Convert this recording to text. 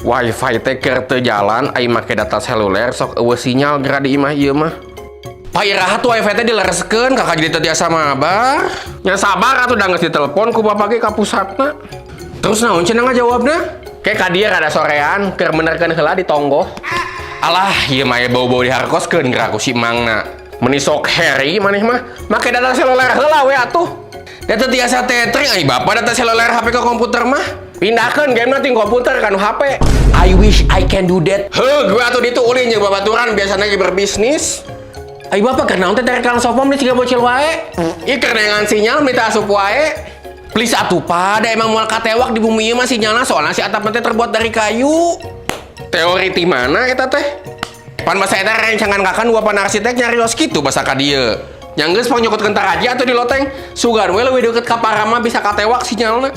Wifi teh keur teu jalan, ai make data seluler sok euweuh sinyal geura di imah ieu mah. Pak, iraha tuh wifi teh dilereskeun, kakak jadi teu tiasa mabar. Nya sabar atuh, da geus ditelepon ku bapak ge ka pusatna. Terus naon cenah ngajawabna? Kayak ka dieu rada sorean keur menerkeun heula di tonggoh. Alah, ieu mah bau-bau diharkoskeun geura ku si Mangna. Meni sok Harry maneh mah, make data seluler heula we atuh. Da teu tiasa tethering ai bapak data seluler HP ke komputer mah. Pindahkeun game ti komputer ka nu HP. I wish I can do that. Heuh, gue atuh ditu ulin jeung babaturan biasana ge berbisnis. Ai bapak keur naon teh terek langsung pom siga bocil wae? Ih, keur neangan sinyal minta asup wae. Please atuh, Pak, da emang moal katewak di bumi ieu mah sinyalna, soalnya si atap teh terbuat dari kayu. Teori ti mana eta teh? Pan basa eta rencangan kakan dua pan arsitek nyarios kitu basa ka dieu. Nya geus, pang nyokotkeun taraji atuh di loteng. Sugan we leuwih deukeut ka parama bisa katewak sinyalna.